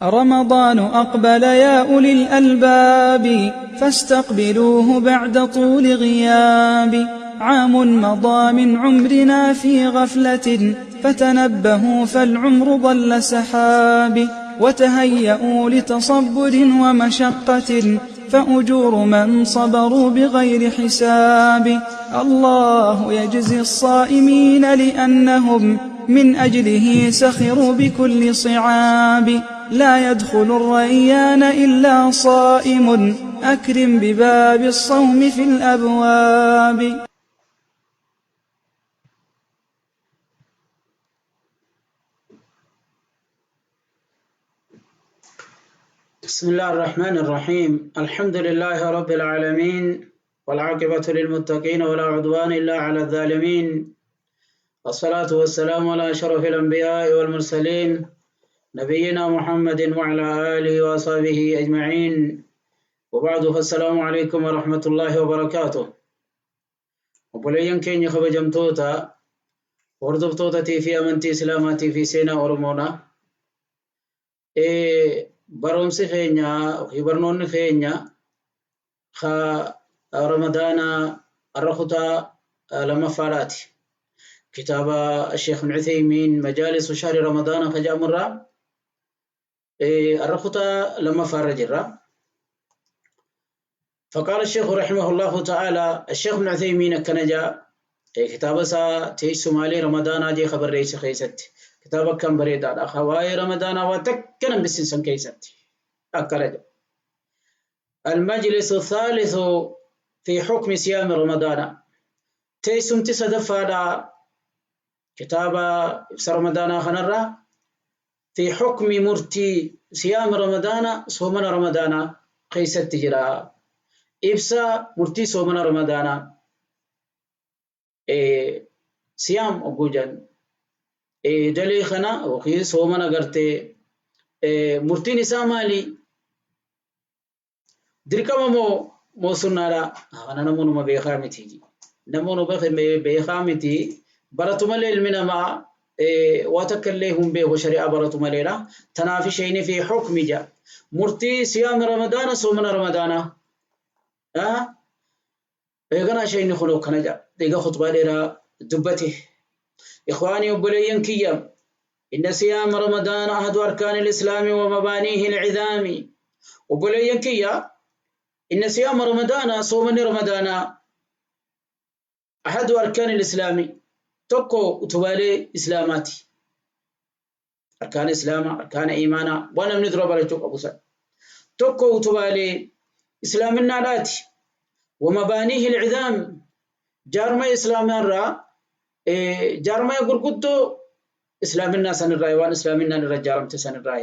رمضان أقبل يا أولي الألباب، فاستقبلوه بعد طول غياب. عام مضى من عمرنا في غفلة، فتنبهوا فالعمر ضل سحاب. وتهيأوا لتصبر ومشقة، فأجور من صبروا بغير حساب. الله يجزي الصائمين لأنهم من أجله سخروا بكل صعاب. لا يدخل الريان إلا صائم، أكرم بباب الصوم في الأبواب. بسم الله الرحمن الرحيم. الحمد لله رب العالمين، والعاقبة للمتقين، ولا عدوان إلا على الظالمين، والصلاة والسلام على أشرف الأنبياء والمرسلين، نبينا محمد وعلى آله وصحبه أجمعين، وبعد، فالسلام عليكم ورحمة الله وبركاته. Obboleeyyan keenya kabajamtoota hordoftootaatii fi amantii Islaamaatii fi seenaa Oromoodha. Barumsi keenya yookiin barnoonni keenya ka Ramadaanaa har'a kutaa lammaffaadhaati. Kitaaba Sheekh Ibn Uthaymiin Majaalisu Shahri Ramadaana ka jedhamurraa har'a kutaa lammaffaarra jirra. فقال الشيخ رحمه الله تعالى، الشيخ ابن عثيمين akkana jaa kitaaba isaa teessumaalee Ramadaanaa jee barreesse keessatti, kitaaba akkam bareedaadha, waa'ee Ramadaanaa waa takka nan bisinsan keessatti akkana jedha: المجلس الثالث في حكم صيام رمضان. Teessumti sadaffaadha kitaaba ibsa Ramadaanaa kanarraa في حكم murtii صيام رمضان soomana Ramadaanaa keessatti jira. Ibsa murtii soomana Ramadaanaa. Siyaam ogguu jedhan dalee kana yookiin soomana gartee murtiin isaa maali? Dirqama moo sunnaadha? Kana namoonni beekaa miti. Namoonni beekaa miti. Baratu malee ilmi namaa waa takka illee hin beeku, shari'aa baratu maleedha. Tanaaf isheen في حكم jedha. Murtii صيام Ramadaana, soomana Ramadaanaa. Eeganaa isheen kun akkana jedha. Egaa khutbaa dheeraa dubbate. إخواني obboleeyyan kiyya، إن صيام رمضان أحد أركان الإسلام ومبانيه العظام. Obboleeyyan kiyya، إن صيام رمضان soomanni Ramadaanaa أحد أركان الإسلام tokko utubaalee Islaamaati. Arkaan Islaamaa, arkaana iimaanaa, waan namni dura barachuu qabu san. Tokko utubaalee Islaaminaadhaati. ومبانيه العظام jaarma Islaamaa jaarmaya gurguddoo Islaaminaa sanirraa, waan Islaaminaan irra jaaramte sanirraa.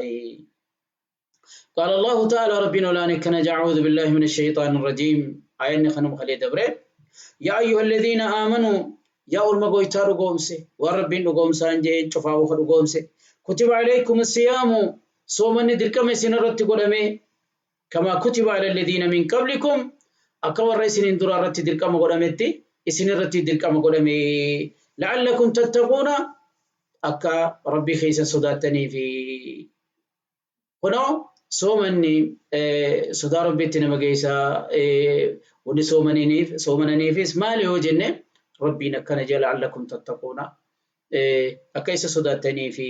قال الله تعالى، ربنا لا نكنا، أعوذ بالله من الشيطان الرجيم، آية خنم خلي دبره: يا أيها الذين آمنوا، yaa orma Goytaa dhugoomse، waan Rabbiin dhugoomsaan jee cufaa ufa dhugoomse، كتب عليكم الصيام، soomanni dirqama isin irratti godhame، كما كتب على الذين من قبلكم، akka warra isiniin dura irratti dirqama godhametti isin irratti dirqama godhame، لعلكم تتقون، akka Rabbii keessan sodaattanii fi. Kunoo soomanni sodaa Rabbiitti nama geessa. Wanni soomananiifis maali yoo jenne, Rabbiin akkana jala: لعلكم تتقون، akka isa sodaattanii fi.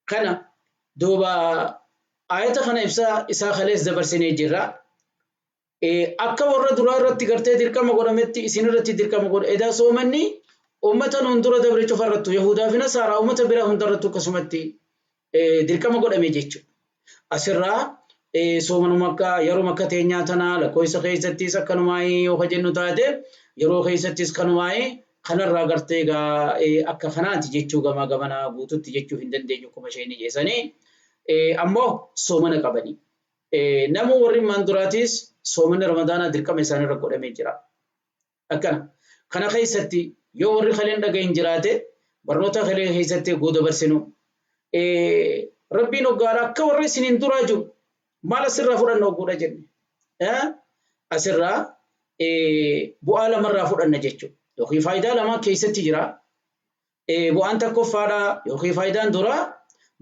Kana duuba ayata kana ibsaa isaa kalees dabarsinee jirra. Akka warra duraa irratti gartee dirqama godhametti isin irratti dirqama godha. Edaa soomanni ummata nuun dura dabre cufa irrattu, Yahudaa fi Nasaaraa, ummata biraa hunda irrattu akkasumatti dirqama godhame jechuudha. Asirraa soomanuma akka yeroo akka teenyaa tanaa lakkoofsa keessattis akkanumaa yoo jennu taate, yeroo keessattis kanumaa kanarraa gartee egaa akka kanaati jechuu gamaa gamanaa guututti jechuu hin dandeenyu akkuma isheen jeessanii, ammoo soomana qabanii. Nama warri maan duraatis soomanni Ramadaanaa dirqama isaanirra godhamee jira. Akkana. Kana keessatti yoo warri kaleen dhagahin jiraate, barnoota kalee keessatti guu dabarsinu. Rabbiin hoggaadha akka warri isiniin duraa jiru maal asirraa fudhanna hogguudha jenne. Asirraa bu'aa lamarraa fudhanna jechuudha. Yookiin faayidaa lama keessatti jira. Bu'aan tokkoffaadha yookiin faayidaan duraa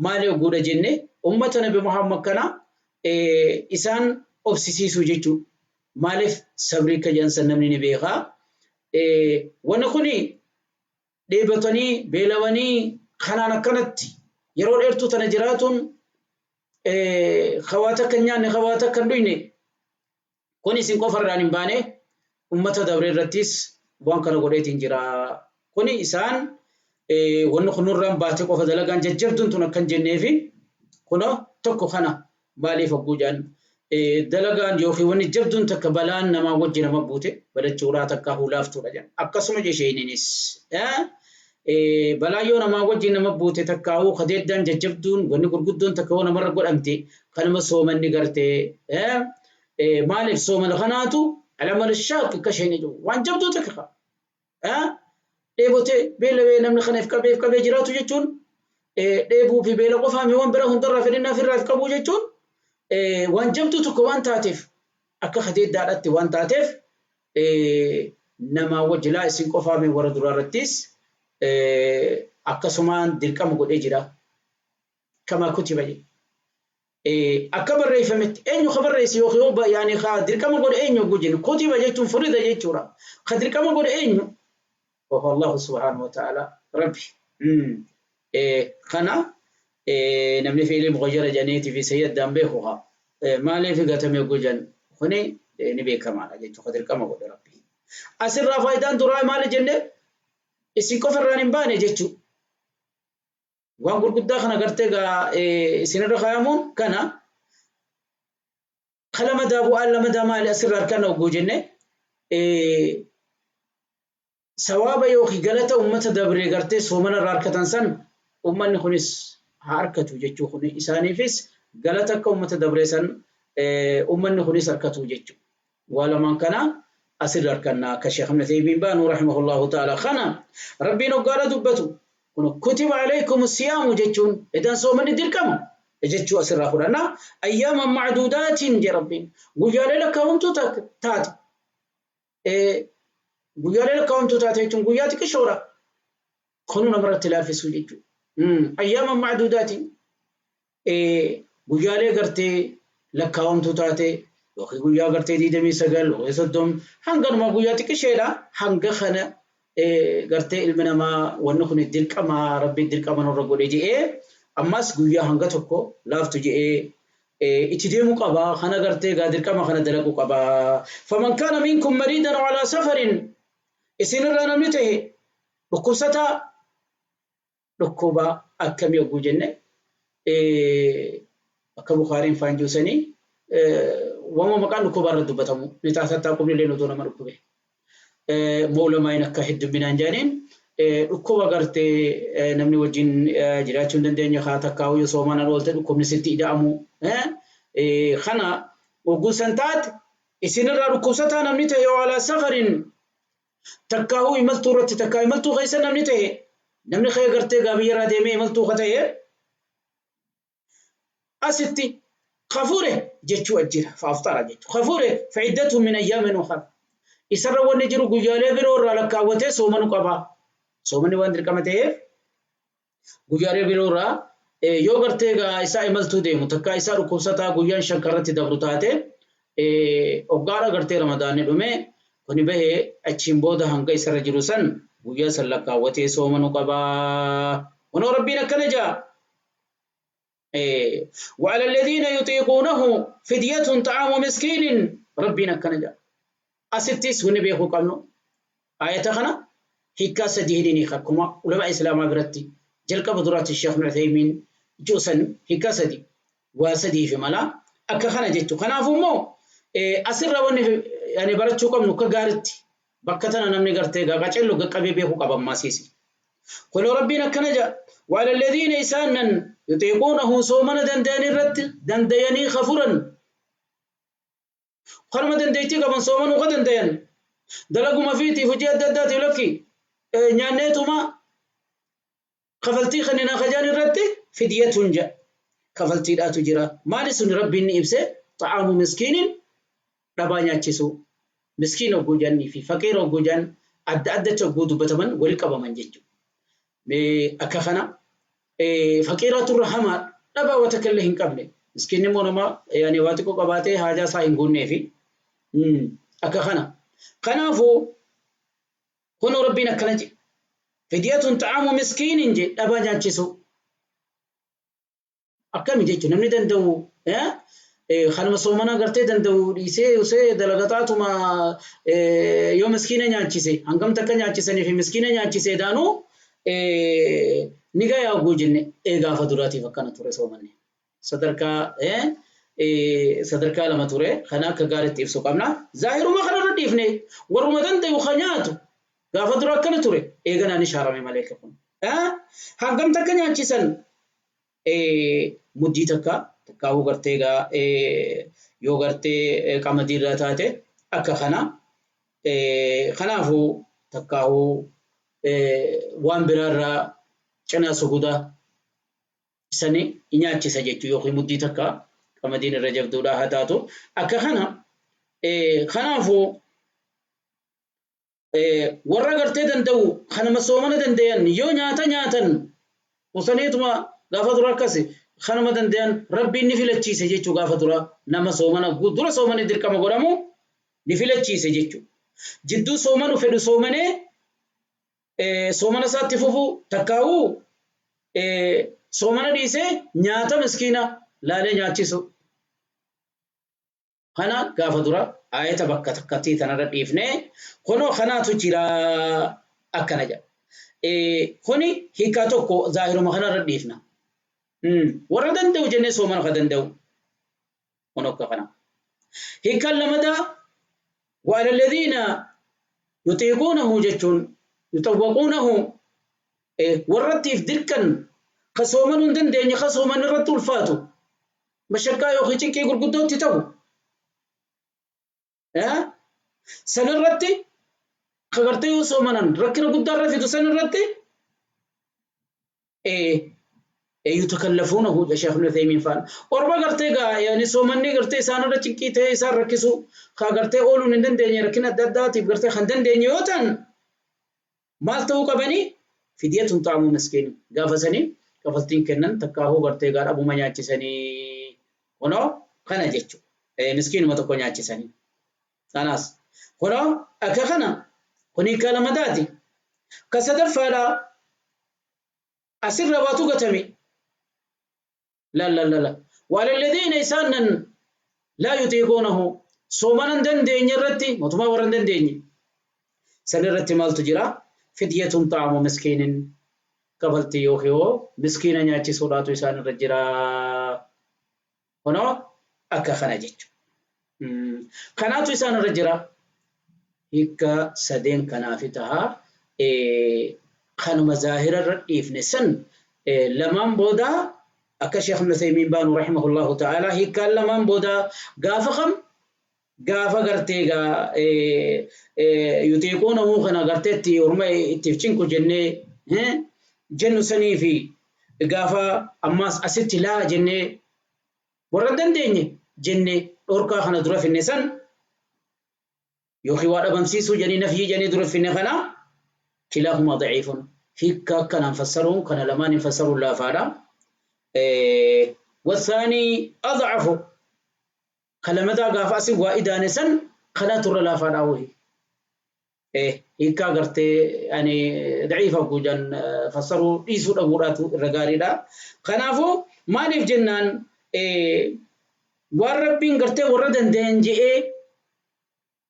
maali hogguudha jenne, Ummata Nabi Muhammad kana isaan obsisiisuu jechuudha. Maaliif sabrii akka jedhan san namni ni beeka. Wanni kuni dheebotanii beelawanii kanaan akkanatti yeroo dheertuu tana jiraatuun ka waa takka hin nyaanne ka waa takka hin dhuyne kun isin qofa irraan hin baane ummata dabre irrattis waan kana godheetiin jira. Kuni isaan wanni kun nurraan baate qofa dalagaan jajjabduun tun akkan jenneefi kunoo tokko kana maaliif hogguu jedhan dalagaan yookiin wanni jabduun takka balaan namaa wajji nama buute balachuudhaa takka hulaaftuudha jedhan. Akkasuma isheeninis balaan yoo namaa wajji nama buute takkaahuu kadeeddaan jajjabduun wanni gurguddoon takka yoo namarra godhamte kanuma soomanni gartee maaliif soomana kanaatu alamal shaaq akka isheen jedhu waan jabduu takka qaba. Dheebotee beelawee namni kana if qabee if qabee jiraatu jechuun dheebuu fi beela qofaa mi waan bira hundarraa fedhinnaa ofirraa if qabuu jechuun waan jabduu tokko waan taateef akka kadeeddaadhatti waan taateef namaa wajji laa isin qofaa mi warra duraa irrattis akkasumaan dirqama godhee jira. Kamaa kutiba jedhe. Akka barreeffametti eenyu ka barreesse yookiin yoo yaani ka dirqama godhe eenyu hogguu jennu kutiba jechuun furida jechuudha. Ka dirqama godhe eenyu? Wahuwa Allahu subhaanahu wa ta'ala Rabbi. Kana namni fi'ilii mughayyara jedhaniitii fi sahii addaan beeku haa maaliif gatame hogguu jedhan kuni ni beekamaadha jechuudha ka dirqama godhe Rabbi. Asirraa faayidaan duraa maali jenne isin qofa irraan hin baane jechuudha. Waan gurguddaa kana gartee gaa isinirra kaayamuun kana ka lamadaa bu'aan lamadaa maali asirra harkanna hogguu jenne sawaaba yookiin galata ummata dabree gartee soomana irraa harkatan san ummanni kunis haa harkatu jechuu kun isaaniifis galata akka ummata dabree san ummanni kunis harkatu jechuu waa lamaan kana asirra harkanna akka Sheekh Ibn Taymiin baanu rahimahullahu ta'ala kana Rabbiin hoggaadha dubbatu Kun kutiba alaykum siyaamu jechuun edan soomanni dirqama jechuu asirraa fudhanna. Ayyaaman macduudaatiin jee Rabbiin guyyaalee lakkaawamtuu taate. Guyyaalee lakkaawamtuu taate jechuun guyyaa xiqqishoodha. Kunu namarratti laaffisuu jechuudha. Ayyaaman macduudaatiin guyyaalee gartee lakkaawamtuu taate yookiin guyyaa gartee 29 yookiin 30 hanganuma guyyaa xiqqisheedha hanga kana gartee ilmi namaa wanni kun dirqama rabbiin dirqama nurra godhe je'ee ammas guyyaa hanga tokko laaftu je'ee itti deemuu qaba kana gartee gaa dirqama kana dalaguu qaba faman kaana minkum mariidan alaa safarin isinirraa namni ta'e dhukkubsataa dhukkuba akkamii hogguu jenne akka Bukaariin faan juusanii wama maqaan dhukkubaa irra dubbatamu ni taasattaa qubni illee otoo nama dhukkube. Moolamaayin akka heddumminaan jaaniin dhukkuba gartee namni wajjin jiraachuu hin dandeenye haa takkaa yoo soomanaan oolte dhukkubni sitti ida'amu. Kana hogguu san taate isinirraa dhukkubsataa namni ta'e yoo alaa safarin Takkaahuu imaltuu irratti takkaa imaltuu keessa namni ta'e namni ka'ee gartee gaa biyyarraa deemee imaltuu ka ta'e asitti kafure jechuu ajjira faaftara jechuu kafure fa'iddatu min ayyaamin ukhar isarra wanni jiru guyyaalee biroo irraa lakkaawwatee soomanu qaba soomanni waan dirqama ta'eef guyyaalee biroo irraa yoo gartee gaa isaa imaltuu deemu takkaa isaa dhukkubsataa guyyaan shan karratti dabru taate hoggaadha gartee ramadaanni dhume kuni bahee achiin booda hanga isarra jiru san guyyaa san lakkaawwatee soomanu qaba. Kunoo Rabbiin akkana jaa. وعلى الذين يطيقونه فدية طعام مسكين ربنا akkana jaa. Asittis wanni beekuu qabnu Aayata kana hiikkaa sadihiin hiika akkuma ulamaa islaamaa biratti jalqaba duraatti Sheekh Ibn Uthaymiin ju'san hiikkaa sadi waa sadii fi mala akka kana jechu. Kanaafuu immoo asirra wanni yani barachuu qabnu akka gaaritti bakka tana namni gartee gaa qacello gaqqabee beekuu qaba ammaa siisi. Kunoo Rabbiin akkana jedha وعلى الذين isaanan يطيقونه soomana danda'an irratti dandayanii kafuran Kanuma dandeettii qaban soomanuu ka dandayan dalaguma fiitiif hojii adda addaatiif lakki nyaanneetuma kafaltii kenninaa kajaan irratti fidyatun jedha. Kafaltiidhaatu jira. Maali sun Rabbiin ni ibse xa'aamu miskiinin dhabaa nyaachisuu. Miskiin hogguu jedhanii fi faqiira hogguu jedhan adda addatti hogguu dubbataman wali qabaman jechuudha. Akka kana faqiiraatu irra hamaadha. Dhabaa waa takka illee hin qabne. Miskiinni immoo nama yaani waa xiqqoo qabaatee haajaa isaa hin guunneefi. Akka kana. Kanaafuu kunoo Rabbiin akkana jedhe. Fidiyatun xa'aamu miskiinin jedhe dhabaa nyaachisuu. Akkami jechuun namni danda'u kanuma soomana gartee danda'u dhiisee usee dalagataatuma yoo miskiina nyaachise hangam takka nyaachisanii fi miskiina nyaachise daanuu ni gayaa oguu jenne ee gaafa duraatiif akkana ture soomanni. Sadarkaa sadarkaa lama ture kana akka gaariitti ibsu qabna. Zaahiruma kanarra dhiifne warruma danda'u ka nyaatu gaafa dura akkana ture eeganaa ni shaarame malee kun. Hangam takka nyaachisan muddii takka takkaahuu gartee egaa yoo gartee qamadii irraa taate akka kana kanaafuu takkaahuu waan biraa irraa cinaa suguda sani nyaachisa jechuu yookiin muddii takka qamadiin irra jabduudha haa taatu akka kana kanaafuu warra gartee danda'u kanuma soomana dandayan yoo nyaata nyaatan usaniituma gaafa dura akkasi kanuma dandayan Rabbiin ni filachiise jechuu gaafa dura nama soomana dura soomani dirqama godhamu ni filachiise jechuu jidduu soomanu fedhu soomanee soomana isaatti fufu takkaa'uu soomana dhiisee nyaata miskiina laalee nyaachisu. Kana gaafa dura aayata bakka takkattii tanarra dhiifne kunoo kanaatu jira akkana jedha. Kuni hiikaa tokko zaahiruma kanarra dhiifna. Warra danda'u jennee soomana ka danda'u. Kun akka kana. Hiikaan lamadaa وعلى الذين يطيقونه jechuun يطوقونه warrattiif dirqan ka soomanuu hin dandeenye ka sooman irratti ulfaatu mashaqqaa yookiin cinqii gurguddootti ta'u san irratti ka gartee yoo soomanan rakkina guddaa irra fidu san irratti yutakallafuunahu jedha Sheekh Ibn Uthaymiin faan. Orma gartee gaa yaani soomanni gartee isaan irra cinqii ta'ee isaan rakkisu ka gartee ooluun hin dandeenye rakkina adda addaatiif gartee kan dandeenye yoo ta'an Maal ta'uu qabani? Fidyatun xa'amu miskiin. Gaafa sani kafaltiin kennan takkaahuu gartee egaa dhabuma nyaachisanii. Kunoo kana jechu. Miskiinuma tokko nyaachisanii. Kanaas kunoo akka kana kun hiikkaa lamadaati. Ka sadaffaadha asirra waatu gatame. La la la la. Waala alladhiina isaan nan laa yutiiquunahu soomana hin dandeenye irratti mootummaa warra hin dandeenye san irratti maaltu jira fidyatun xa'amu miskiinin kafaltii yookiin hoo miskiina nyaachisuudhaatu isaan irra jira kunoo akka kana jechu kanaatu isaan irra jira hiikka sadeen kanaafi taha kanuma zaahira irra dhiifne san lamaan booda akka Sheekh Ibn Uthaymiin baanu rahimahullahu ta'ala hiikkaan lamaan booda gaafa kam gaafa gartee gaa yutiiquunahu kana gartee itti orma ittiif cinqu jennee jennu sanii fi gaafa ammaas asitti laa jennee warra hin dandeenye jenne dhorkaa kana dura finne san yookiin waa dhabamsiisuu jedhanii nafyii jedhanii dura finne kana kilaahumaa daciifun hiikka akkanaan fassaruun kana lamaaniin fassaruun laafaadha. Wasaanii adcafu ka lamadaa gaafa asin waa idaane san kanaatu irra laafaadha wahi. Hiikkaa gartee ani daciifa guujan fassaruu dhiisuu dhabuudhaatu irra gaariidha. Kanaafuu maaliif jennaan waan Rabbiin gartee warra danda'an je'ee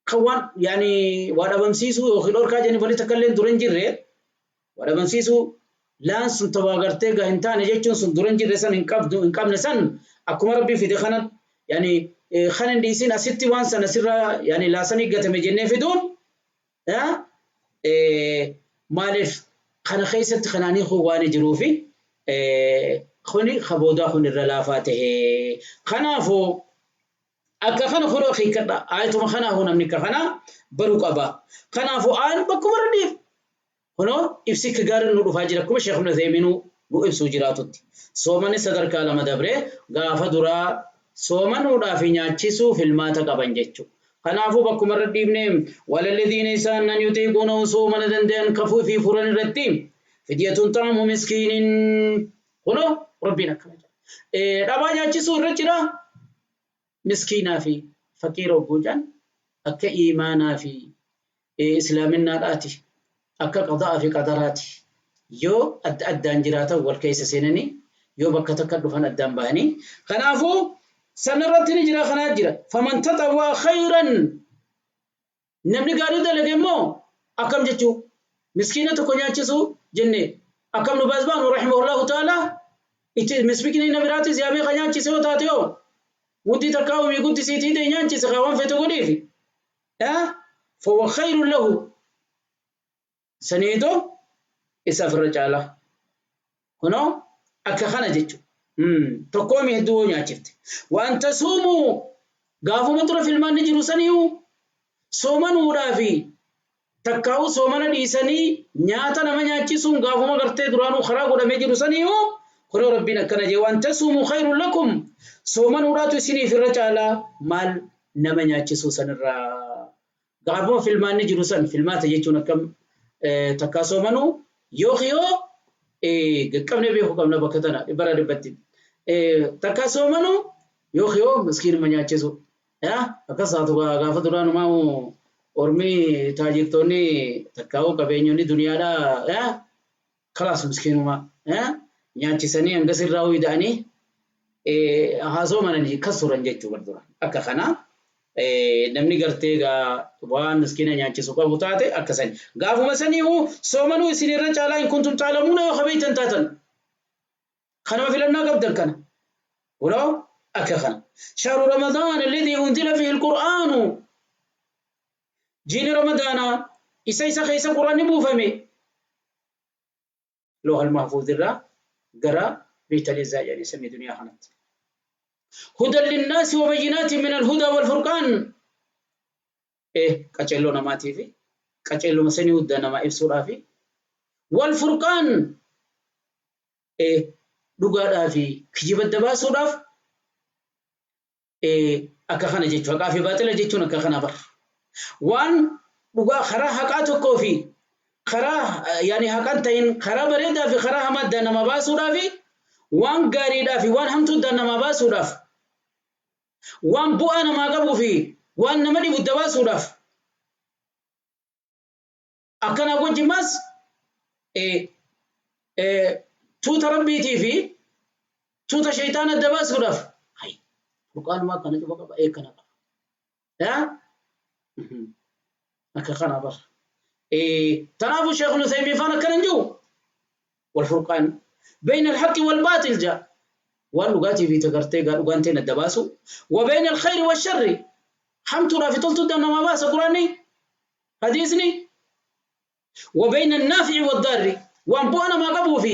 kan waan yaani waa dhabamsiisuu yookiin dhorkaa jedhanii wanni takka illee dura hin jirre waa dhabamsiisuu laan sun tawaa gartee gaa hin taane jechuun sun dura hin jirre san hin qabdu hin qabne san akkuma Rabbiin fide kana yaani kan hin dhiisin asitti waan sana sirraa yaani laasanii gatame jennee fiduun maaliif kana keessatti kanaanii kun waan jiruufi kuni ka boodaa kun irra laafaa tahe kanaafuu akka kana kunoo hiikkadha aayatuma kanaafuu namni akka kana baruu qaba kanaafuu aan bakkuma irra dhiif kunoo ibsi akka gaariin nu dhufaa jira akkuma Sheekh Ibn Uthayminuu nu ibsuu jiraatutti soomanni sadarkaa lama dabre gaafa duraa soomanuudhaa fi nyaachisuu filmaata qaban jechuudha. Kanaafuu bakkuma irra dhiifne walalladhiina isaan nan yuxiiquunahu soomana danda'an kafuu fi furan irratti fidyatun xa'amu miskiinin kunoo Rabbiin akkana jedha. Dhabaa nyaachisuu irra jira. Miskiinaa fi faqiira hogguu jedhan akka iimaanaa fi islaaminnaadhaati. Akka qada'aa fi qadaraati. Yoo adda addaan jiraatan wal keessa seenanii yoo bakka takka dhufan addaan bahanii. Kanaafuu sanarratti ni jira kanaa jira. Faman taxawwaa khayran. Namni gaarii dalage immoo akkam jechuu? Miskiina tokko nyaachisuu jenne. Akkam nu baasbaanu rahimahullahu ta'ala itti miskiina biraatis yaamee ka nyaachise yoo taate hoo muddii takkaa umii guddisiitii hidhee nyaachise ka waan feete godhiifi. Fahuwa khayrun lahu saniitu isaaf irra caala. Kunoo akka kana jechu. Tokkoomi hedduu yoo nyaachifte. Waan tasuumuu gaafuma dura filmaanni jiru saniyuu soomanuudhaa fi takkaa'uu soomana dhiisanii nyaata nama nyaachisuun gaafuma gartee duraanuu karaa godhamee jiru saniyuu kunoo Rabbiin akkana jee waan tasuumuu khayrun lakum soomanuudhaatu isiniif irra caalaa maal nama nyaachisuu sanirraa. Gaafuma filmaanni jiru san filmaata jechuun akkam takkaa soomanuu yookiin yoo qaqqabnee beekuu qabna bakka tana dhibbarraa dhibbatti. Takkaa soomanuu yookiin yoo miskiinuma nyaachisu. Akkas taatu gaafa duraanumaa ormi taajirtoonni takkaa'uu qabeenyonni duniyaadhaa kalaas miskiinuma nyaachisanii hanga sirraa ida'anii haa soomananii akkas turan jechuu bar dura. Akka kanaa namni gartee gaa waan miskiina nyaachisu qabu taate akka sani. Gaafuma saniihu soomanuu isin irra caalaa in kuntum taalamuuna yoo kabeeytan taatan. Kanama filannaa qabdan kana. Kunoo akka kana. Shahru Ramadaan alladhii unzila fihi alqur'aanu. Jiini Ramadaanaa isa isa keessa Qur'aanni buufame. Loohal Mahfuuz irraa gara Beeytal Izzaa jedhanii samii duniyaa kanatti. Hudan linnaasi wa bayyinaatin min alhudaa wal furqaan. Qaceelloo namaatii fi qaceelluma sanii huddaa namaa ibsuudhaafi wal furqaan dhugaadhaa fi kijiba adda baasuudhaaf akka kana jechuun haqaa fi baaxila jechuun akka kana bar. Waan dhugaa karaa haqaa tokkoo fi karaa yaani haqan ta'in karaa bareedaa fi karaa hamaa addaan nama baasuudhaa fi waan gaariidhaa fi waan hamtuu addaan nama baasuudhaaf waan bu'aa namaa qabuu fi waan nama dhibu adda baasuudhaaf akkanaa wajjin maas tuuta rabbiitii fi tuuta shayxaana adda baasuudhaaf hay furqaanumaa akkana cufa qaba ee kana qaba yaa akka kana bar tanaafu sheekh Usaymiin faan akkana hin jiru wal furqaan bayna alhaqqi wal baaxil jaa waan dhugaatii fi tagartee gaa dhugaan teen adda baasu wa bayna alkhayri washarri hamtuudhaa fi toltuu namaa baasa quraanni Hadiisni, Wa bayna annaafi'i waddaarri, waan bu'aa namaa qabuu fi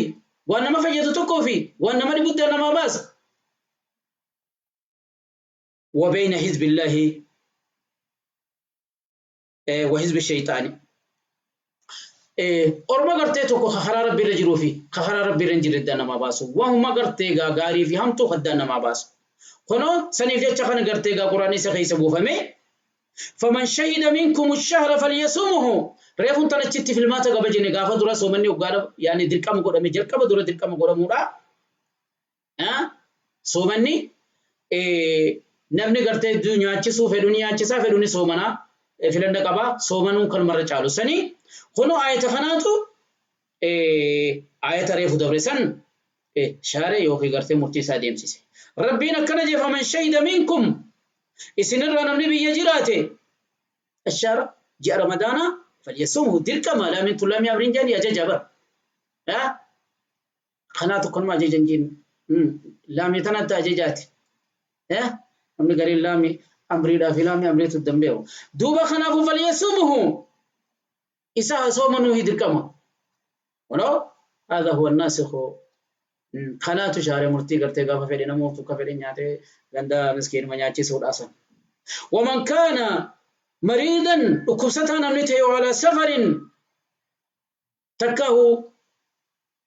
waan nama fayyadu tokkoo fi waan nama dhibu addaan namaa baasa. Wa bayna hizbillaahi wa hizbi shayxaani. Orma gartee tokko ka karaa Rabbii irra jiruu fi ka karaa Rabbii irra hin jirre addaan namaa baasu. Waanuma gartee gaa gaarii fi hamtuu addaan namaa baasu. Kunoo saniif jecha kana gartee gaa Qur'aanni isa keessa buufame. Faman shahida minkumu shahra falyasumuhu reefun tan achitti filmaata qaba jenne gaafa dura soomanni hoggaadha yaani dirqama godhame jalqaba dura dirqama godhamuudha. Soomanni namni gartee nyaachisuu fedhu ni nyaachisaa fedhu ni soomanaa filanna qaba soomanuun kanumarra caalu sanii kunoo ayata kanaatu ayata reefu dabre san shaare yookiin gartee murtii isaa deemsise. Rabbiin akkana jee faman shahida minkum Isinirraa namni biyya jiraate ashaara ji'a ramadaanaa falyasumhu dirqama laamin tun laamii amriin jedhanii ajaja bar. Kanaa tokkonuma ajaja hin jennu. Laamii tanatti ajajaati. Namni gariin laamii amriidhaa fi laamii amriitu danbeeku. Duuba kanaafuu falyasumhu isa haa soomanuuhi dirqama. Kunoo haadha huwa naasikhu kanaatu shaare murtii gartee gaafa fedhe namoota akka fedhe nyaatee ganda miskiinuma nyaachisuudha san. Waman kaana mariidan dhukkubsataa namni ta'e alaa safarin takkaahu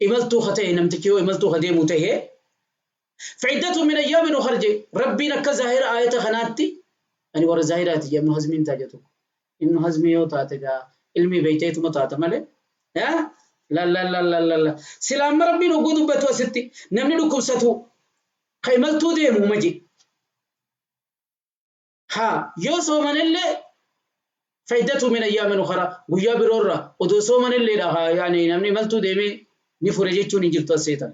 imaltuu ka ta'e namtichi yoo imaltuu ka deemu ta'e fa'iddatu min ayyaamin ukhar je rabbiin akka zaahira aayata kanaatti ani warra zaahiraati je ibnu hazmiin ta'a jedhu ibnu hazmii yoo taate gaa ilmii beeyteetuma taata malee la la la la la la sila amma rabbiin hogguu dubbatu asitti namni dhukkubsatu Ka imaltuu deemu ma jedhe. Haa yoo soomanillee fa'iddatu min ayyaamin ukhara guyyaa biroorra odoo soomanilleedha haa yaani namni imaltuu deemee ni fure jechuun hin jirtu as seetan.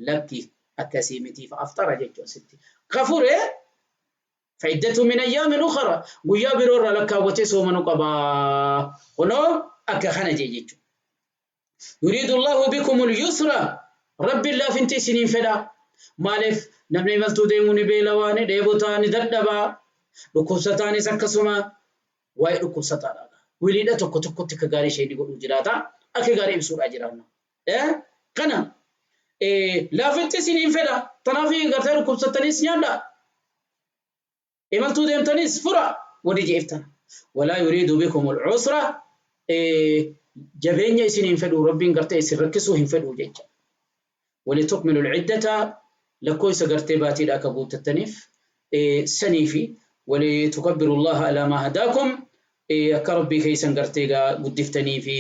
Lakki akkasii miti fa aftara jechuu asitti. Ka fure fa'iddatu min ayyaamin ukhara guyyaa biroorra lakkaawwatee soomanu qaba. Kunoo akka kana jee jechuudha. Yuriidu Allaahu bikumul yusra Rabbiin laafinti isiniin fedha. Maaliif namni imaltuu deemu ni beelawaa, ni dheebotaa, ni dadhabaa. Dhukkubsataanis akkasuma waa'ee dhukkubsataadha. Wiliidha tokko tokkotti akka gaarii ishee ni godhuu jiraata. Akka gaarii ibsuudhaa jiraanna. Kana laafinti isiniin fedha. Tanaaf gartee dhukkubsattaniis nyaadha. Imaltuu deemtanis fura wadi je'eef tana. Walaa yuriidu bikumul usra jabeenya isin hin fedhuu Rabbiin gartee isin rakkisuu hin fedhuu jecha. Walitukmilul iddata lakkoofsa gartee baatiidha akka guuttattaniif saniifi walitukabbirullaha alaa maa hadaakum akka Rabbii keessan gartee guddiftanii fi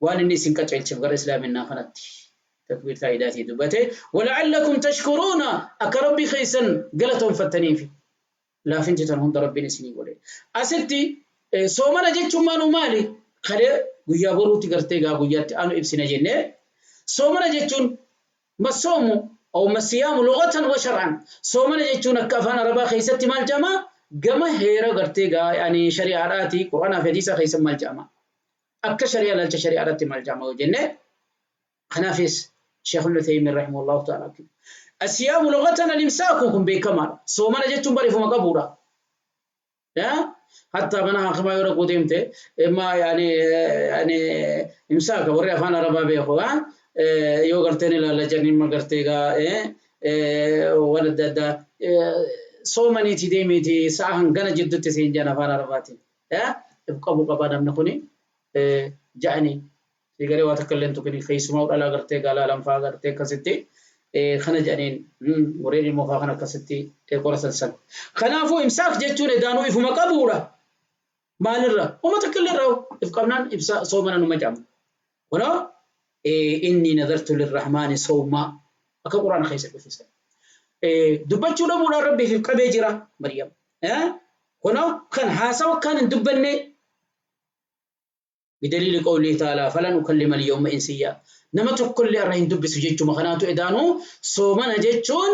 waan inni isin qaceelcheef gara islaaminaa kanatti takbiir taa'idaatii dubbate wala'allakum tashkuruuna akka rabbii keessan galatoonfattaniifi laafinti tan hunda rabbiin isinii godhe asitti soomana jechuun maanuu maali kalee guyyaa boruutti gartee gaa guyyaatti anu ibsina jennee soomana jechuun masoomu aw masiyaamu lughatan wa shar'an soomana jechuun akka afaan arabaa keessatti maal jedhama gama heera gartee gaa yani shari'aadhaati qur'aanaa fi hadiisa keessa maal jedhama Akka shari'a ilaalcha shari'aa irratti maal jedhama yoo jenne kanaafis Sheekh Ibn Taymiyyah rahimahullahu ta'ala Asiyaamu lughatan al-imsaaku kun beekamaadha. Soomana jechuun barifuma qabuudha. Hatta mana hakimaa yoo dhaquu deemte imma yaani yaani imsaaka warri afaan arabaa beeku yoo garteen ilaalla jedhanii imma gartee gaa waan adda addaa soomaniiti deemiiti sa'a hangana jidduutti siin jedhan afaan arabaatiin. If qabu qaba namni kuni ja'anii si galee waa takka illee hin tuqini keessumaa dhalaa gartee gaalaa lamfaa gartee akkasitti kana jedhaniin warreen ilmoo faa kana akkasitti qoratan san. Kanaafuu imsaak jechuun edaanuu ifuma qabuudha. Maalirra? Uma takka illee irraa if qabnaan ibsa soomana numa jedhama. Kunoo inni nadartu lirrahmaani sawmaa akka quraana keessa dhufe. Dubbachuu dhabuudhaan rabbiif if qabee jira Maryam. Kunoo kan haasawa akkaan hin dubbanne bidaliili qawlii ta'aalaa falan ukallima al-yawma insiyyaa nama tokkollee irra hin dubbisu jechuma kanaatu edaanuu soomana jechuun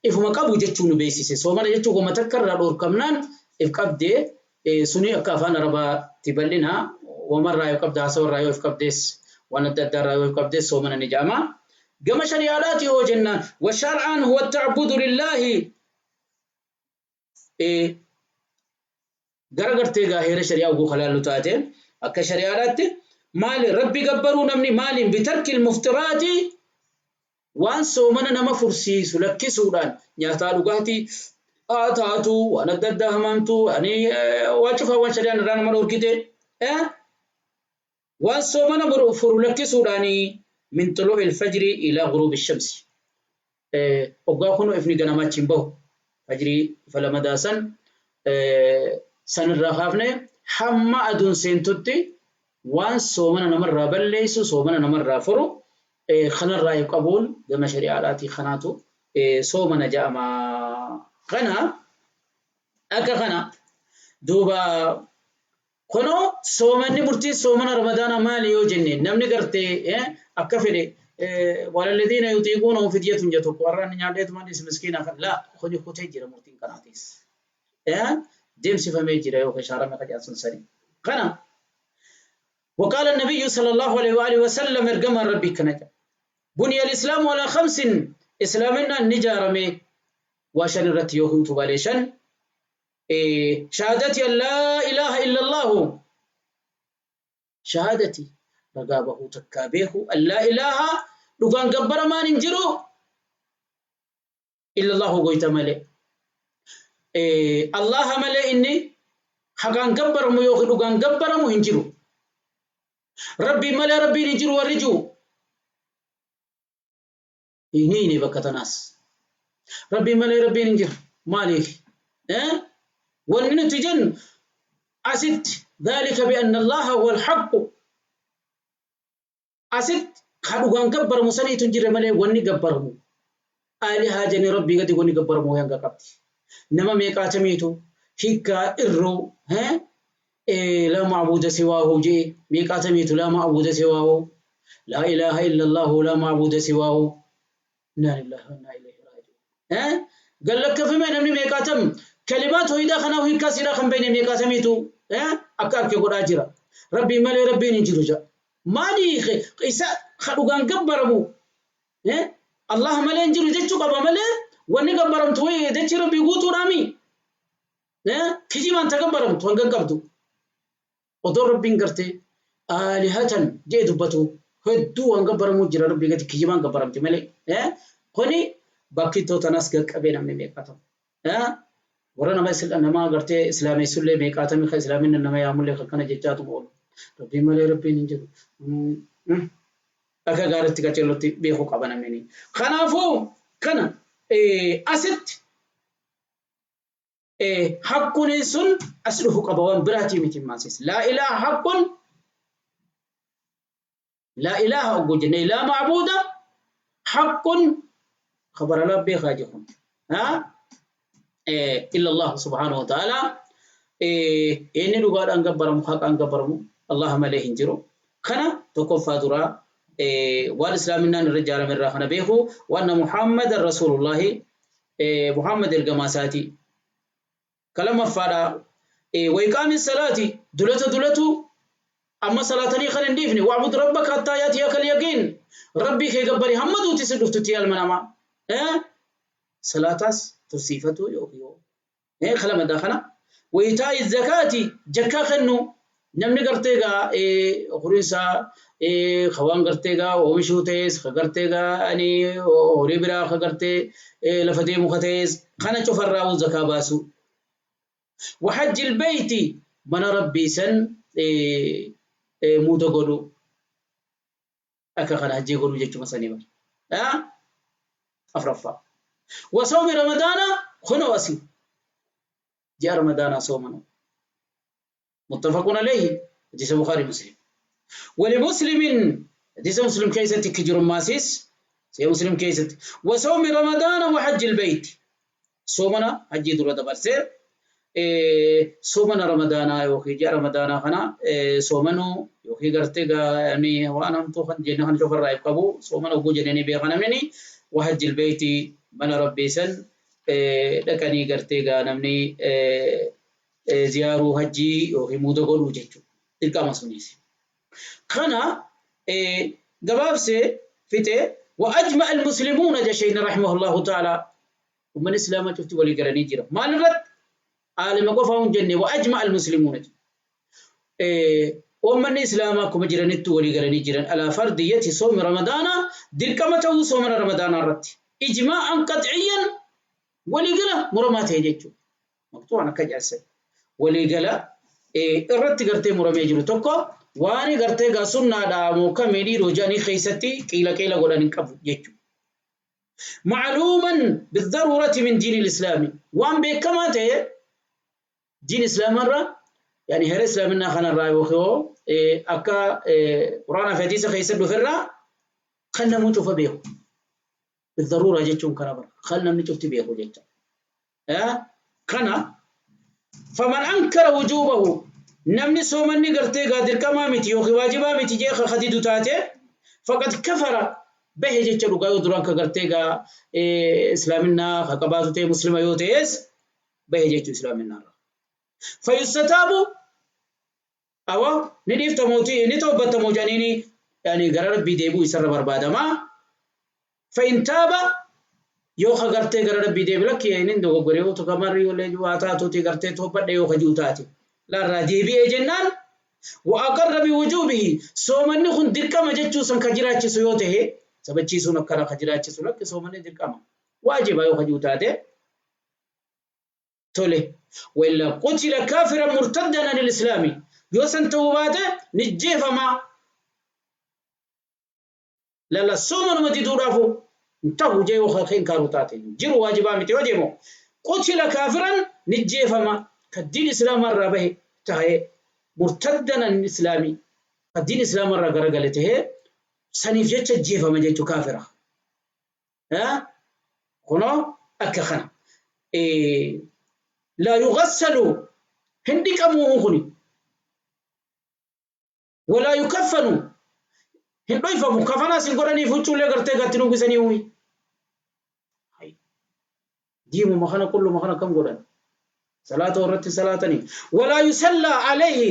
ifuma qabu jechuu nu beeksise soomana jechuun wama takka irraa dhoorkamnaan if qabdee suni akka afaan arabaatti bal'ina wamarraa yoo qabde haasawa irraa yoo if qabdees waan adda addaa irraa yoo if qabdees soomana ni jedhama. Gama shari'aadhaati yoo jennaan washar'aan huwa ta'budu lillaahi Gara gartee gaa heera shari'aa oguu kalaallu taate akka shari'aadhaatti maali rabbi gabbaruu namni maaliin bitarkil muftiraati waan soomana nama fursiisu lakkisuudhaan nyaataa dhugaatii haa taatu waan adda addaa hamaamtu ani waa cufaa waan shari'aan irraa nama dhorkite waan soomana furu lakkisuudhaan min xuluu'il fajrii ilaa ghuruubi shamsi Oggaa kunoo ifni ganamaa achi hin bahu. Fajrii ifa lamadaa san sanirraa kaafne hamma aduun seentutti waan soomana namarraa balleessu, soomana namarraa furu kanarraa if qabuun gama shari'aadhaatii kanaatu soomana ja'ama. Kana akka kana duuba Kunoo soomanni murtiin soomana ramadaanaa maali yoo jenne namni gartee akka fedhe walalladiina yuxiiquunahu fidyatun ja tokko har'a inni nyaadheetuma dhis miskiina kan laa kuni kutee jira murtiin kanaatis deemsifamee jira yoo shaarame ka jedhan sun sani kana وقال النبي صلى الله عليه وآله وسلم ارجم ربي كنجا بني الإسلام على خمس إسلامنا نجارمي وشن الرتي يوكي تباليشن Shahaadati an laa ilaaha illallaahu shahaadati ragaa bahuu takkaa beekuu an laa ilaaha dhugaan gabbaramaan hin jiru illallaahu goyta malee Allaha malee inni haqaan gabbaramu yookiin dhugaan gabbaramu hin jiru Rabbiin malee Rabbiin hin jiru warri jiru Hin hiine bakka tanaas. Rabbiin malee Rabbiin hin jiru. Maaliif? Wanni nuti jennu asitti dhaalika bi'anna Allaaha huwa al-haqqu. Asitti Ka dhugaan gabbaramu saniitu hin jirre malee wanni gabbaramu aalihaa jennee Rabbii gadi wanni gabbaramu hanga qabdi. Nama meeqaatamiitu hiikkaa irruu laa ma'buuda siwaahu jee, meeqaatamiitu laa ma'buuda siwaahu, laa ilaaha illallaahu laa ma'buuda siwaahu, innaa lillaahi wa innaa ilayhi raaji'uun. Gallakkafame namni meeqaatam kalimaa toohidaa kanaaf hiikkaa siidhaa kan beekne meeqaatamiitu akka arke godhaa jira. Rabbiin malee Rabbiin hin jiru jedha. Maali isa ka dhugaan gabbaramu Allah malee hin jiru jechuu qaba malee wanni gabbaramtu wayi dachii Rabbii guutuudhaami. Kijibaan ta gabbaramtu hanga hin qabdu. Odoo Rabbiin gartee aalihatan jee dubbatu hedduu waan gabbaramuu jira Rabbii gadi kijibaan gabbaramti malee. Kuni bakkittoo tanas gaqqabee namni meeqaatamu. Warra nama nama gartee islaameessullee meeqaatamii kan islaaminna nama yaamullee kan kana jechaatuma oolu. Rabbiin malee Rabbiin hin jiru. Akka gaariitti qaceellotti beekuu qaba namni. Kanaafuu kana asitti haqquniin sun as dhufu qaba, waan biraatii miti maasis. Laa ilaaha haqqun, laa ilaaha ogguu jenne laa ma'buuda haqqun khabara laa beekaa jedhu illa Allah subhaanahu wa ta'ala, inni dhugaadhaan gabbaramu haqaan gabbaramu Allah malee hin jiru. Kana tokkoffaa duraa waan islaaminaan irra ijaarame irraa kana beeku, waan Muhammadan rasuulullaahi, Muhammad ergamaa isaati. Ka lammaffaadha wa iqaami salaati, dulata dulatu, amma salaatanii kan hin dhiifne, wa'bud rabbaka hattaa yaatiyaka al-yaqiin, rabbii kee gabbari hamma duuti si dhuftutti. Ilma namaa salaataas tursiifatu yookiin yoo ka lamadaa kana, wa itaa'i zakaati, jakkaa kennu. Namni gartee gaa horiin isaa ka waan gartee gaa oomishuu ta'es, ka gartee gaa ani horii biraa ka gartee lafa deemu ka ta'es, kana cufarraa zakaa baasu. Wa hajjil beeyti, mana rabbii san muuda godhu, akka kana hajjii godhuu jechuma sanii bar. Afraffaa. Wa sawmi ramadaana, kunoo asii ji'a ramadaanaa soomanu. Muttafaqun alayhi, hadiisa Bukhari Muslim. Wali Muslimin, hadiisa Muslim keessatti kijirummaasiis see Muslim keessatti, wa sawmi ramadaana wa hajjil beeyti, soomana hajjii dura dabarsee, soomana ramadaanaa yookiin ji'a ramadaanaa kana soomanuu yookiin gartee gaani waan hamtuu kan jenne kan cufarraa if qabu soomana oguu jennee beeka namni, wa hajjil beeyti, mana rabbii san dhaqanii gartee gaa namni ziyaaruu, hajjii yookiin muuda godhuu jechuudha. Dirqama sunis. Kana gabaabsee fixee, wa ajma al-muslimuuna jashayni rahimahullahu ta'ala, ummanni islaamaa cufti walii galanii jira. Maal irratti? Aalima qofaa hin jenne, wa ajma al-muslimuuna, ummanni islaamaa akkuma jiranitti walii galanii jiran, alaa fardiyyati soomi ramadaana, dirqama ta'uu soomana ramadaanaa irratti ijmaa'an qax'iyyan, walii gala muramaa ta'e jechuudha. Maqxu'an akka jedhan walii gala irratti gartee muramee jiru tokko waan gartee gaa sunnaadha moo kamii dhiiroo jedhanii keessatti qiila qiila godhan hin qabu jechuudha. Ma'luuman bidaruurati min diini islaami, waan beekamaa ta'e diin islaamarra, yani heera islaaminaa kanarraa yookiin akka quraanaa fi hadiisa keessa dhuferraa kan namuu cufa beeku. Bidaruuraa jechuun kana bara kan namni cufti beeku jecha. Kana faman ankara wujuubahu, namni soomanni gartee gaa dirqamaa miti yookiin waajibaa miti jee ka didu taate, faqad kafara, bahe jecha dhugaa. Yoo duraan ka gartee gaa islaaminaa ka qabaatu ta'e, muslima yoo ta'es, bahe jechuu islaaminaa irraa. Fayustataabu, awa ni dhiiftamooti, ni toobbattamoo jedhaniini, yani gara rabbii deebi'u isarra barbaadama. Fa'in taaba, yoo ka gartee gara rabbii deebi, lakki inni dogoggore yoo tokko marri yoo waa taatuuti gartee toobbadhe yoo ka ji'u taate laarraa deebi'ee jennaan, wa aqarra biwujuubihi, soomanni kun dirqama jechuu san ka jiraachisu yoo tahe, sabachiisuun akkana ka jiraachisu, lakki soomanni dirqama waajiba yoo ka ji'u taate, tole. Wa illaa qutila kaafiran murtaddan anil islaami, yoo san ta'uu baate nijjeefama. Lala soomanuma diduudhaafu hin ta'u jee yoo kan kaaru taate, jiru waajibaa miti yoo jeemo, qutila kaafiran, nijjeefama ka diin islaamaa irraa bahe tahe, murtaddan anil islaami, ka diin islaamaa irraa garagale tahe. Saniif jecha ajjeefama jechuu kaafira. Kunoo akka kana. Laa yughassalu hin dhiqamuu kuni. Walaa yukaffanu hin dhoyfamu kafanaas hin godhaniif huccuullee gartee gatti uwwisanii uwwi. Diimuma kana qulluma kana akkam godhan? Salaata irratti salaatanii. Walaa yusallaa alayhi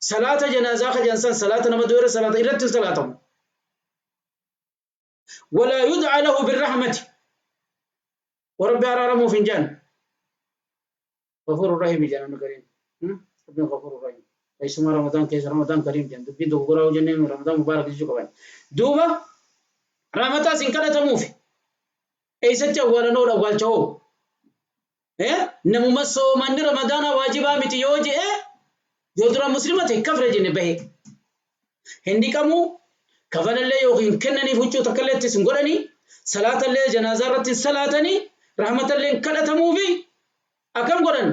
salaata janaazaa ka jedhan san salaata nama du'e irra salaata irratti hin salaatamu. Walaa yud'a lahu birrahmati. Warabbi araaramuuf hin jedhan. Ghafuurur Rahiim jedhan namni gariin. Rabbiin Ghafuurur Rahiim. Keessumaa Ramadaan keessa Ramadaan Kariim jedhan dubbiin dogoggoraa hoo jennee Ramadaan Mubaarak jechuu qaban. Duuba rahmataas hin kadhatamuufi. Eessatti awwaalan hoo awwaalcha hoo? Namuma soomanni Ramadaanaa waajibaa miti yoo je'e yoo duraan muslima ta'e kafre jenne bahe. Hin dhiqamuu kafanallee yookiin hin kennaniif huccuu takkallee ittis hin godhanii salaatallee janaazaa irratti hin salaatanii rahmatallee hin kadhatamuufi akkam godhan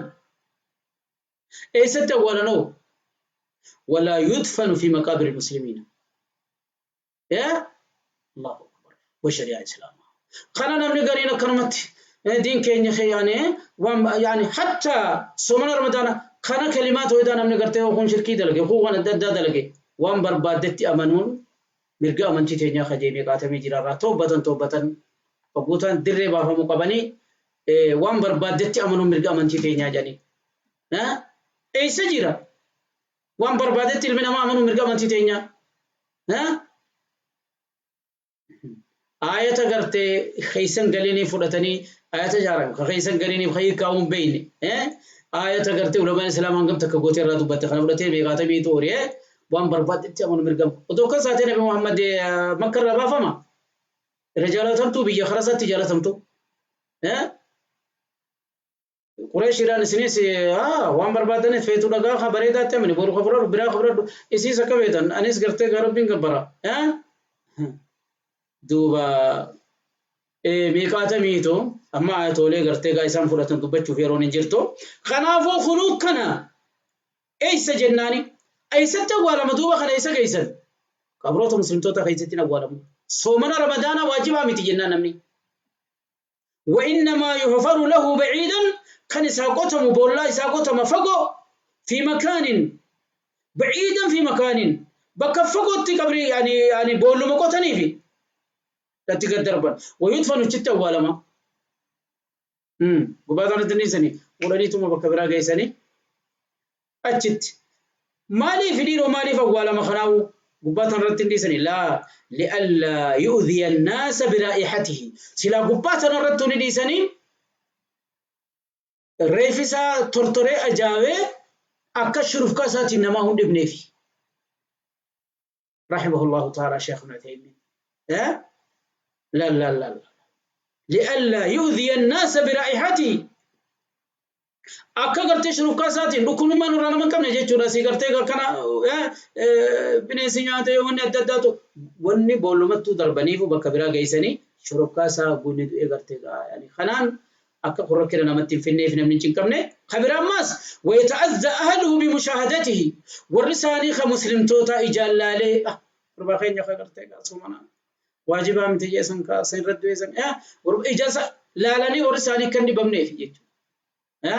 eessatti awwaalanoo walaa yudfanu fi maqaabiri muslimiina. Yaa Allahu Akbar wa shari'aa Islaamaa. Kana namni gariin akkanumatti diin keenya kee yaani waan yaani hatta soomana Ramadaana kana kalimaa tooyidaa namni gartee kun shirkii dalage kun waan adda addaa dalage waan barbaaddetti amanuun mirga amantii teenyaa kajee meeqaatamii jiraarraa toobbatan toobbatan hogguutaan dirree baafamuu qabanii waan barbaaddetti amanuun mirga amantii teenyaa jedhanii. Eessa jira? Waan barbaadetti ilmi namaa amanuu mirga amantii teenyaa. Aayata gartee keessan galinii fudhatanii ayata jaaran ka keessan galiniif ka hiikkaa hin beekne. Aayata gartee ulamaan islaamaa hangam takka gootee irraa dubbatte kana fudhatee meeqaatamii toori waan barbaadetti amanu mirga. Otoo akkas taatee Nabi Muhammad Makka irraa baafama. Irra jaalatamtuu biyya karaa isaatti jaalatamtu. Qureeshiidhaan isinis waan barbaadaniif feetu dhagaa ka bareedaatti amani boru ka fudhadhu biraa ka fudhadhu isiis akka feetan anis gartee gaa rabbiin gabbara. Duuba meeqaatamiitu amma ayatoolee gartee gaa isaan fudhatan dubbachuuf yeroon hin jirtu. Kanaafuu kunuu kana eessa jennaani eessatti awwaalama duuba kana eessa geessan? Qabroota muslimtoota keessatti hin awwaalamu. Soomana Ramadaanaa waajibaa miti jennaan namni. Wa-innamaa yuhfaru lahu ba'iidan kan isaa qotamu boollaa isaa qotama fagoo fi makaanin ba'iidan fi makaanin bakka fagootti qabrii yani yani boolluma qotaniifi irratti gad darban wayudfanu achitti awwaalama gubbaa kanatti dhiisanii fuudhaniituma bakka biraa geessanii achitti maaliif dhiiroo maaliif awwaalama kanaa'u gubbaa tanarratti hin dhiisani laa li'allaa yu'dhiya annaasa biraa'ihatihi silaa gubbaa tanarrattuu ni dhiisanii reeffi isaa tortoree ajaawee akka shurufkaa isaatiin namaa hin dhibneefi rahimahullahu ta'ala sheekh ibn Uthaymin la la la la li'allaa yu'dhiya annaasa biraa'ihatihi Akka gartee shurufkaa isaatiin dhukkubummaa nurraa nama hin qabne jechuudha. Asii gartee kana bineensi nyaatee wanni adda addaatu wanni boollumattuu darbaniifu bakka biraa geessanii shurufkaa isaa gunni du'ee gartee yani kanaan akka kun rakkina namatti hin finneef namni hin cinqamne. Ka biraa ammaas wayata'azza ahluhu bimushaahadatihi warri isaanii ka muslimtootaa ijaan laalee gurbaa keenya ka gartee soomana waajibaa miti jeesan ka san irratti du'e san ija laalanii warri isaanii kan dhibamneef jechuudha.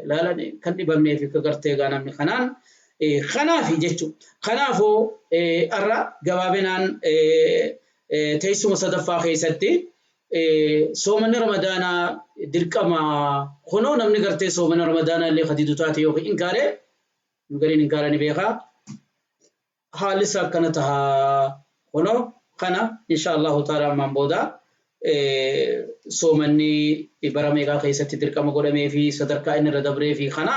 Laalanii kan dhibamneef akka gartee egaa namni kanaan kanaaf jechuudha. Kanaafuu har'a gabaabinaan teessuma sadaffaa keessatti soomanni ramadaanaa dirqama kunoo namni gartee soomana ramadaanaa illee kadidu taate yookiin inkaare gariin inkaara ni beekaa. Haalli isaa akkana taha kunoo kana insha Allahu ta'ala ammaan booda soomanni bara meeqaa keessatti dirqama godhamee fi sadarkaa inni irra dabree fi kana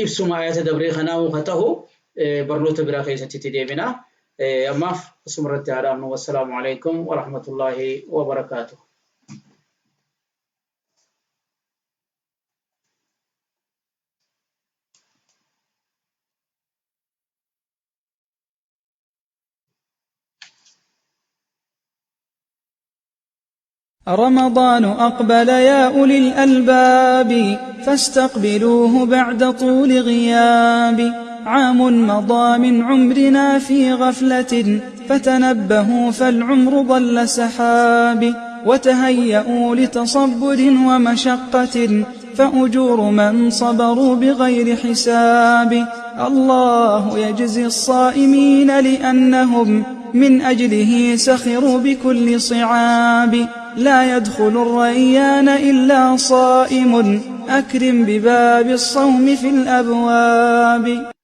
ibsuma ayata dabree kanaa ka tahu barnoota biraa keessatti itti deebina. Ammaaf asuma irratti haa dhaabnu. Wassalaamu alaikum wa rahmatullaahi wa barakaatuh. رمضان أقبل يا أولي الألباب فاستقبلوه بعد طول غياب عام مضى من عمرنا في غفلة فتنبهوا فالعمر ضل سحاب، وتهيأوا لتصبر ومشقة، فأجور من صبروا بغير حساب. الله يجزي الصائمين لأنهم من أجله سخروا بكل صعاب. لا يدخل الريان إلا صائم، أكرم بباب الصوم في الأبواب.